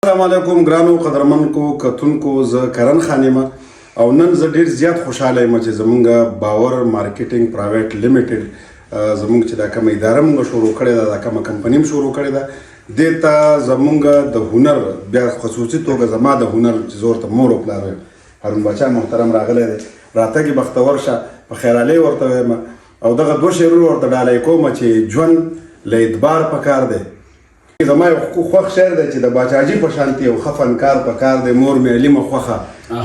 السلام علیکم ګرانو قدرمنکو کتونکو، زه کرن خان یم او نن زه ډیر زیات خوشاله یم چې زمونږ باور مارکیټینګ پرایویټ لمیټډ، زمونږ چې دا کومه اداره مونږ شروع کړې ده، دا کومه کمپنی هم شروع کړې ده، دې ته زمونږ د هنر، بیا خصوصي توګه زما د هنر چې زه ورته مور او پلار وایم، هارون باچا محترم راغلی دی. راتګ یې بختور شه، په خیرالۍ ورته وایم او دغه دوه شعرونه ورته ډالۍ کوم چې ژوند له اعتبار پکار دی. زما یو خوښ شعر دی چې د باچاجي په شانتي یو ښه فنکار پکار دی، مور مې علیمه خوښه،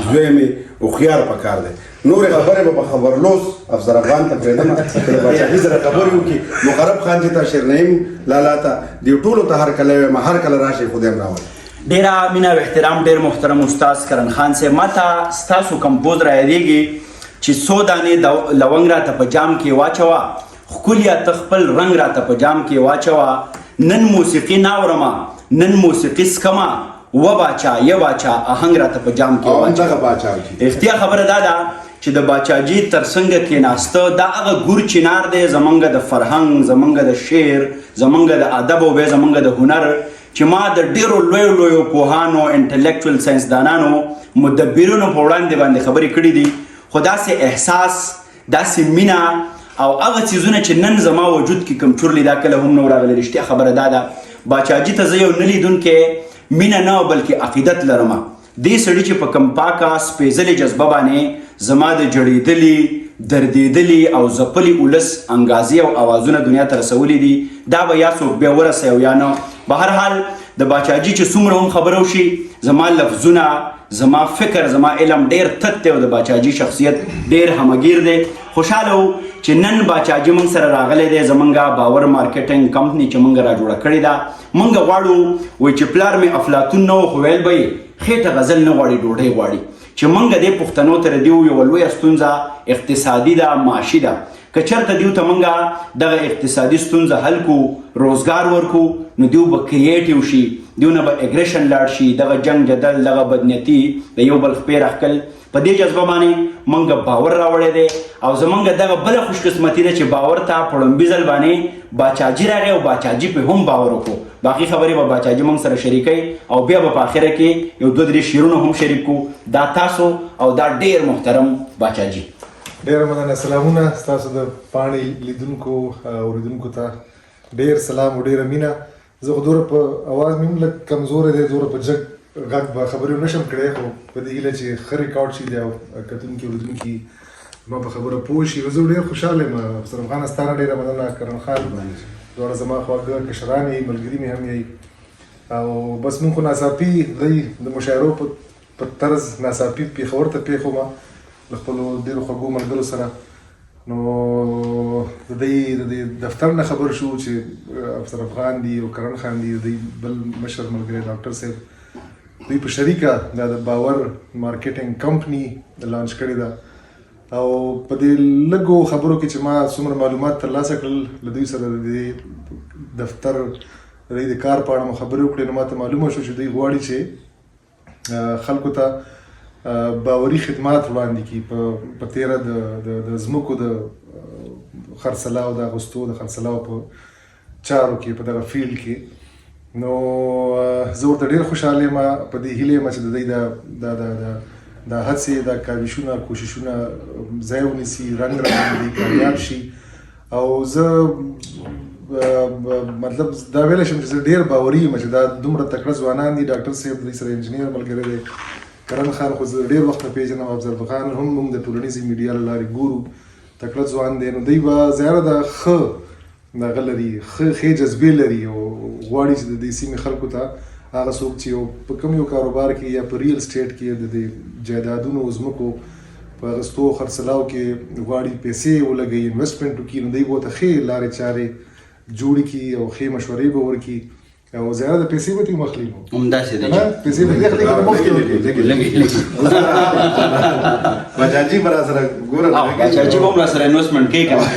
زوی مې هوښیار پکار دی. نورې خبرې به په خبرلوس افضل افغان ته پرېږدم چې د باچاجي سره خبرې وکړي. مقرب خان چې ته، شیر نعیم لالا ته، دې ټولو ته هرکلی وایم. هر کله راشئ، خدای هم راولي. ډیره مینه او احترام، ډیر محترم استاد کرن خان صاحب. ماته ستاسو کمپوز را یادېږي چې څو دانې د لونګ راته په جام کې واچوه، ښکلیه ته خپل رنګ راته په جام کې واچوه، نن موسیقي ناورمه، نن موسیقي څکمه، و باچا یه باچا اهنګ راته په جام کې او واچوه. دغه باچا چې رښتیا خبره دا ده چې د باچاجي تر څنګه کېناسته، دا هغه ګور چنار دی زمونږ د فرهنګ، زمونږ د شعر، زمونږ د ادب او بیا زمونږ د هنر، چې ما د ډیرو لویو لویو پوهانو، انټلیکچوال، ساينسدانانو، مدبرونو په وړاندې باندې خبرې کړې دي، خو داسې احساس، داسې مینه او هغه څیزونه چې نن زما وجود کې کوم چورلي، دا کله هم نه راغلي. رښتیا خبره دا ده، باچاجي ته زه یو نه لیدونکی مینه نه بلکې عقیدت لرم. دې سړي چې په کم پاکه سپېځلې جذبه باندې زما د جړېدلي، دردېدلي او ځپلي ولس انګازې او اوازونه دنیا ته رسولي دي، دا به یا څوک بیا ورسوي او یا نه. بهرحال د باچاجي چې څومره هم خبره وشي، زما لفظونه، زما فکر، زما علم ډیر تت دی او د باچاجي شخصیت ډیر همګیر دی. خوشاله وو چې نن باچاجي موږ سره راغلی دی. زمونږ باور مارکیټینګ کمپنی چې موږ را جوړه کړې ده، موږ غواړو وای چې پلار مې افلاطون نه و، خو ویل به یې خېټه غزل نه غواړي، ډوډۍ غواړي. چې موږ دې پښتنو ته دیو یوه لویه ستونزه اقتصادي ده، معاشي ده. که چېرته دیو ته موږ دغه اقتصادي ستونزه حل کو، روزګار ورکو، نو دیو به creative شي، دیو نه به aggression لاړ شي، دغه جنگ جدل، دغه بدنیتي، د یو بل خپې راښکل. په دې جذبه باندې موږ باور راوړی دی او زمونږ دغه بله خوشقسمتي ده چې باور ته په ړومبي ځل باندې باچاجي راغی او باچاجي په هم باور وکړو. باقي خبرې به باچاجي موږ سره شریکوي او بیا به په اخره کې یو دوه درې شعرونه هم شریک کو. دا تاسو او دا ډیر محترم باچاجي. ډیره مننه، سلامونه ستاسو د پاڼې لیدونکو، اوریدونکو ته ډیر سلام او ډیره مینه. زه خو دومره په اواز مې هم لږ کمزوری دی، دومره په جګ غږ به خبرې ونه شم کړی، خو په دې هیله چې ښه ریکارډ شي دی او کتونکي، اوریدونکي زما په خبره پوه شي. زه ډېر خوشحاله یم. افسر خان، ستا نه ډېره مننه. کرن خان، دواړه زما خواږه کشران یې، ملګري مې هم یې. او بس مونږ خو ناڅاپي دی د مشاعرو په طرز ناڅاپي پېښور ته پېښ وم له خپلو ډېرو خوږو ملګرو سره. نو د دې دفتر نه خبر شو چې افسر افغان دی او کرن خان دی، د بل مشر ملګری ډاکټر صاحب، دوی په شریکه دا د باور مارکیټینګ کمپنی launch کړې ده. او په دې لږو خبرو کې چې ما څومره معلومات ترلاسه کړل، له دوی سره د دې دفتر، د دې د کار په اړه مو خبرې وکړې، نو ماته معلومه شو چې دوی غواړي چې خلکو ته باوري خدمات وړاندې کړي، په تیره د ځمکو د خرڅلاو، د اغوستو، د خرڅلاو په چارو کې، په دغه field کې. نو زه ورته ډیر خوشاله یم. په دې هیله یم چې د دوی د هڅې، د کاوشونه، کوششونه ځای ونیسي، رنګ راوړي، کامیاب شي. او زه مطلب دا ویلی شم چې زه ډیر باوري یم چې دا دومره تکړه ځوانان دي. ډاکټر صاحب دوی سره انجنیر ملګری دی، کرن خان خو زه ډیر وخت نه پیژنم، افضل خان هم موږ د ټولنیزې میډیا له لارې ګورو، تکړه ځوان دی. نو دوی به ظاهره د ښه دغه لري، ښه ښې جذبې لري او غواړي چې د دې سیمې خلکو ته، هغه څوک چې یو په کوم یو کاروبار کې یا په real estate کې د دې جایدادونو او ځمکو په اخیستو خرڅلاو کې غواړي پیسې ولګوي، investment وکړي، نو دوی به ورته ښې لارې چارې جوړې کړي او ښې مشورې به ورکړي او زیاده د پیسې به ترې واخلي. نو همداسې دی. که نه پیسې به ترې اخلي که نه مفتې ورکوي؟ لږې لږې. باچاجي به را سره ګوره. باچاجي به هم را سره investment کوي که نه؟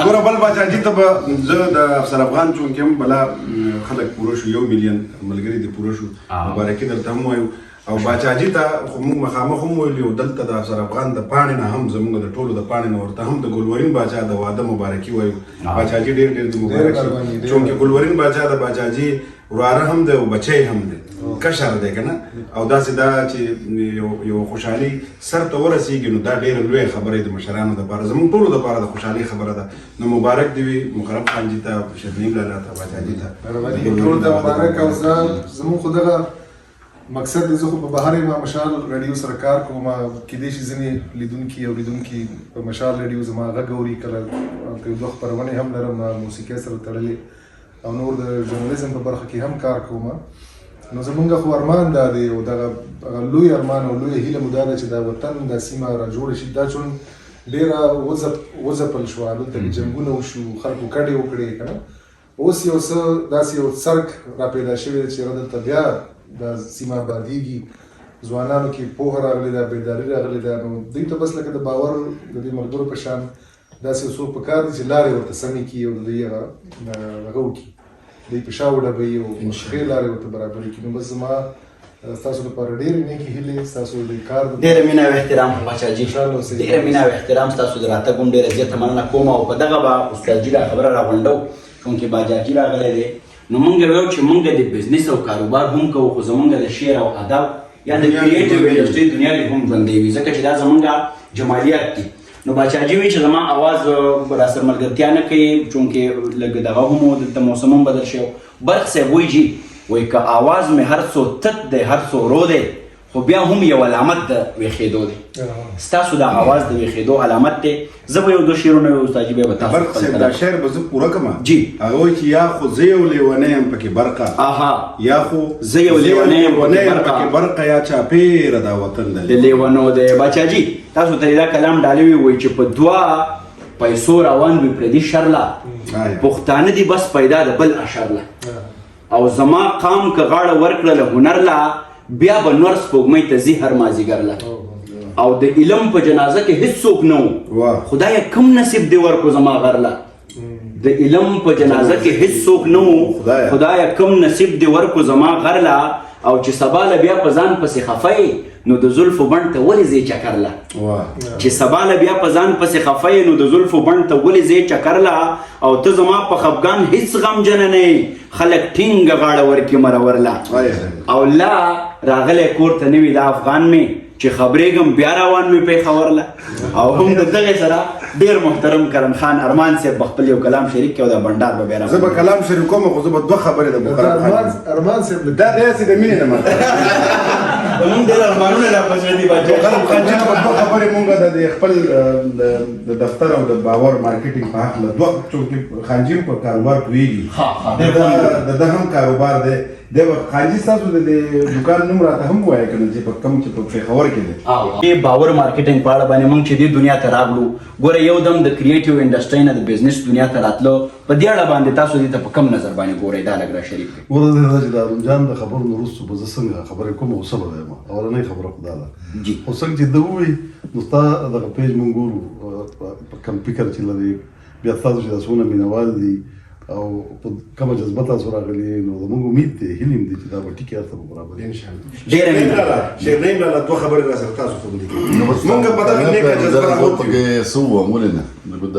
ګوره، بل باچاجي ته به زه د افسر افغان چونکې هم بلا خلک پوره شو، 1 میلیون ملګري دې پوره شو، مبارکي درته هم وایو. او باچاجي ته خو موږ مخامخ هم ویلي او دلته د افسر افغان د پاڼې نه هم، زموږ د ټولو د پاڼې نه ورته هم د ګلورین باچا د واده مبارکي وایو. باچاجي، ډېر ډېر دې مبارک مهرباني، شي. ډېر. چونکې ګلورین باچا د باچاجي وراره هم دی او بچی هم دی. کشر دی که نه، او داسې دا چې یو خوشحالي سر ته ورسېږي نو دا ډېره لویه خبره د مشرانو دپاره، زموږ ټولو دپاره د خوشحالي خبره ده. نو مبارک دې وي مقرب خان جي ته، شیخ نعیم لالا ته، باچا جي ته، ټولو ته مبارک. او زه زموږ خو دغه مقصد دی، زه خو په بهر یم، مشال راډیو سره کار کوم. کېدای شي ځینې لیدونکي اورېدونکي په مشال راډیو زما غږ اوري، کله هلته یو دوه خپرونې هم لرم موسیقۍ سره تړلې، او نور د ژورنالیزم په برخه کې هم کار کوم. نو زمونږ خو ارمان دا دی، او دغه لوی ارمان او لویه هیله مو دا ده چې دا وطن، دا سیمه را جوړه شي. دا چون ډېره وځپل شوه، دلته کې جنګونه وشو، خلکو کډې وکړې که نه، اوس یو څه داسې یو څرک را پیدا شوی دی چې دلته بیا دا سیمه آبادیږي، ځوانانو کې پوهه راغلې ده، بیداري راغلې ده. نو دوی ته بس لکه د باور د دې ملګرو په شان داسې یو څوک پکار دي چې لارې ورته سمې کړي او د دوی هغه هغه وکړي، دوی په شا وډبوي او ښې لارې ورته برابرې کړي. نو بس زما ستاسو لپاره ډېرې نیکې هیلې، ستاسو د کار ډېره مینه او احترام باچا جي، ډېره مینه او احترام ستاسو د راتګ هم ډېره زیاته مننه کوم. او په دغه به استاد جي دا خبره راغونډو، چونکې باچا جي راغلی دی، نو مونږ ویو چې مونږ د بزنس او کاروبار هم کوو، خو زمونږ د شعر او ادب یا د کریټیو انډسټري دنیا دې هم ژوندۍ وي، ځکه چې دا زمونږ جمالیات دي. نو باچا جي وایي چې زما اواز را سره ملګرتیا نه کوي، چونکې لږ دغه هم و، دلته موسم هم بدل شوی. برق صاحب وایي جي، وایي که اواز مې هر څو تت دی، هر څو ورو دی، خو بیا هم یو علامت د ویښېدو دی. ستاسو دا اواز د ویښېدو علامت دی. زه به یو دوه شعرونه وایم، استاد جي بیا به تاسو برق صاحب دا شعر به زه پوره کړم. جي. هغه وایي چې یا خو زه یو لیونی یم پکې برقه، اها، یا خو زه یو لیونی یم پکې برقه، یا چاپېره دا وطن د لیونو دی. باچا جي تاسو ته دا کلام ډالۍ وي، وایي چې په دوه پیسو روان وي پردي شرله، پښتانه دي بس پیدا د بل اشرله، او زما قام که غاړه ورکړله هنر له، بیا به نور سپوږمۍ ته ځي هر مازیګر له. او د علم په جنازه کې هیڅوک نه و، خدایه کوم نصیب دې ورکړو زما غر له. د علم په جنازه کې هیڅوک نه و، خدایه کوم نصیب دې ورکړو زما غر له. او چې سبا له بیا په ځان پسې خفه یې، نو د زلفو بڼ ته ولې ځې چکر له. چې سبا له بیا په ځان پسې خفه یې، نو د زلفو بڼ ته ولې ځې چکر له. او ته زما په خفګان هیڅ غمجنه نه یې، خلک ټینګه غاړه ورکړي مرور له. او لا راغلی کور ته نوی دا افغان مې چې خبرېږم بیا روان مې پېښور له. او هم د دغې سره ډېر محترم کرن خان ارمان صاحب به خپل یو کلام شریک کړي او دا بنډار به بیا زه به کلام شریک کوم، خو زه به دوه خبرې د مقرب خان ارمان صاحب دا داسې د مینې نه ماته زمونږ ډېر ارمانونه لا په زړه دي باچا. مقرب خان جان به دوه خبرې مونږ د خپل د دفتر او د باور مارکیټینګ په هکله دوه، چونکې خانجي هم په کاروبار پوهېږي، د ده هم کاروبار دی. دی به خانجي ستاسو د دې دوکان نوم راته هم ووایه که نه، چې په کوم چې په پېښور کې دی. دې باور مارکیټینګ په اړه باندې موږ چې دې دنیا ته راغلو، ګوره یو دم د کریټیو انډسټرۍ نه د بزنس دنیا ته راتلو، په دې اړه باندې تاسو دې ته په کوم نظر باندې ګورئ؟ دا لږ را شریک کړئ. ګوره دا چې د ارون جان د خبرو نه وروسته به زه څنګه خبرې کوم او څه به وایم، اولنۍ خبره خو دا ده جي. خو څنګه چې ده ووایي، نو ستا دغه پیج مونږ ګورو په کوم فکر چې لرې، بیا تاسو چې دا څونه مینهوال دي او په کومه جذبه تاسو راغلي، نو زموږ امید دی، هیلې هم دي چې دا به ټیکې هر څه به برابر وي. ان شاء الله. ډېره مینه. شیر نعیم لالا دوه خبرې را سره تاسو کوم دي. مونږ په دغه نیکه جذبه راوتي یو. پکې څه ووایم، ولې نه،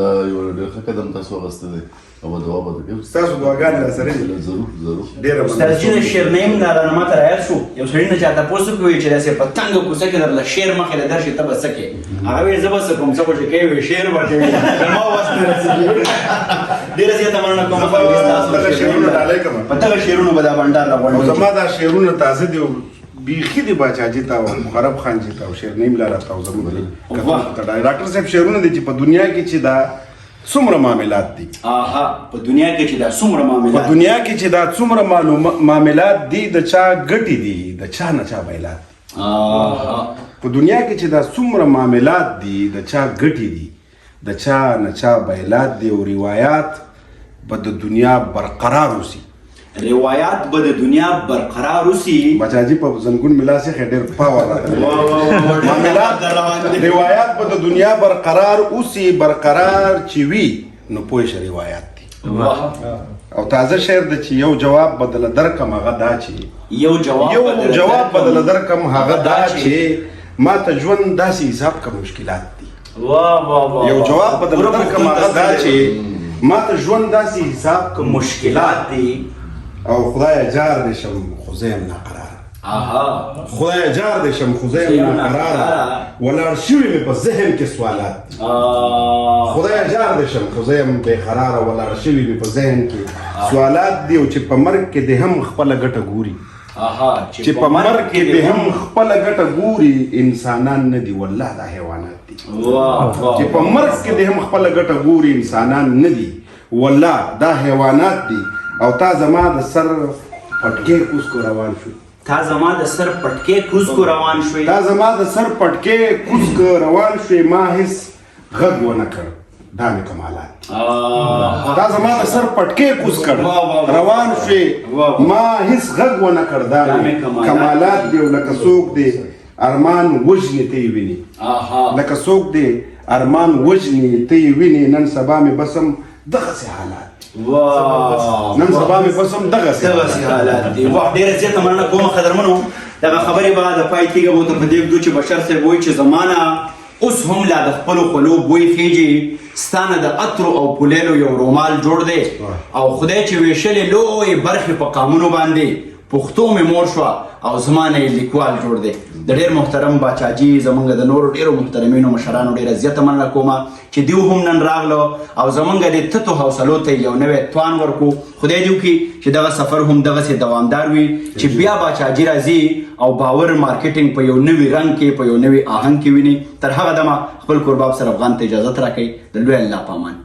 دا یو ډېر ښه قدم تاسو اخیستی دی او دعا به درکوم. ستاسو دعاګانې را سره دي. ضرور ضرور. ډېره مننه. استاد جي د شیر نعیم لالا نه ماته راياد شو، یو سړي نه چا تپوس وکړ چې داسې په تنګه کوڅه کې درله شعر مخې له درشي ته به څه کوې؟ هغه وایي زه به څه کوم، څه خو چې کوې وایي شعر به کوې، زما وس نه رسېږي. ډېره زیاته مننه کوم. زه به دغه شعرونه ډالۍ کړم. په دغه شعرونو به دا بنډار راغونډ او زما دا شعرونه تازه دي، بیخي دي باچا جي ته او مقرب خان جي ته او شیر نعیم لالا ته او زموږ ته ډالۍ. ډاکټر صاحب شعرونه دي چې په دنیا کې چې دا څومره معاملات دي، آها، په دنیا کې چې دا څومره معاملات، په دنیا کې چې دا څومره معاملات دي، د چا ګټې دي، د چا نه چا بایلات دي. آها، په دنیا کې چې دا څومره معاملات دي، د چا ګټې دي، د چا نه چا بایلات دي. او روایات به د دنیا برقرار اوسي، روایات به د دنیا برقرار اوسي. باچا جي په زنګون مې لاس ایښی، ډېر پاور راته. معاملات روایات به د دنیا برقرار اوسي، برقرار چې وي نو پوه شه روایات دي. او تازه شعر د چې یو جواب بدله درکم هغه دا چې یو جواب یو جواب بدله درکم هغه دا چې ما ته ژوند داسې حساب که مشکلات دي. یو جواب بدله درکم هغه دا چې ما ته ژوند داسې حساب که مشکلات دي. او خدای جار دې شم، خو زه یم ناقراره. اها. خدای جار دې شم خو زه یم ناقراره، ولاړ شوي مې په ذهن کې سوالات دي. خدای جار دې شم خو زه یم بېقراره، ولاړ شوي مې په ذهن کې سوالات دي. او چې په مرګ کې دې هم خپله ګټه ګوري، چې په مرګ کې دې هم خپله ګټه ګوري، انسانان نه دي والله دا حیوانات دي. چې په مرګ کې دې هم خپله ګټه ګوري، انسانان نه دي والله دا حیوانات دي. او تا زما د سر پټکی کوز کو روان شو، تا زما د سر پټکی کوز کو روان شوې، تا زما د سر پټکی کوز کو روان شوې، ما هیڅ غږ ونه کړ، دا مې کمالات. تا زما د سر پټکی کوز کړ روان شوې، ما هیڅ غږ ونه کړ، دا مې کمالات دي. او لکه څوک دی ارمان وژني ته یې ویني، لکه څوک دی ارمان وژني ته یې ویني، نن سبا مې بس هم دغسې حالات، نن سبا مې بس هم دغسې حالات دي. واه، ډېره زیاته مننه کوم قدرمنو. دغه خبرې به د پای تیږه به ورته په دې ږدو چې بشر صاحب وایي چې زمانه اوس هم لا د خپلو خولو بوی خېږي، ستا نه د عطرو او پولیلو یو رومال جوړ دی، او خدای چې ویشلې لویې برخې په قامونو باندې، پښتو مې مور شوه او زما نه یې لیکوال جوړ دی. د ډېر محترم باچاجي، زمونږ د نورو ډېرو محترمینو مشرانو ډېره زیاته مننه کومه چې دیو هم نن راغلو او زمونږ د تتو حوصلو ته یو نوی توان ورکو. خدای دې وکړي چې دغه سفر هم دغسې دوامدار وي، چې بیا باچاجي راځي او باور مارکیټینګ په یو نوي رنګ کې، په یو نوي آهنګ کې ویني. تر هغه دمه خپل کورباب سره افغان ته اجازت راکړئ. د لوی الله په امان.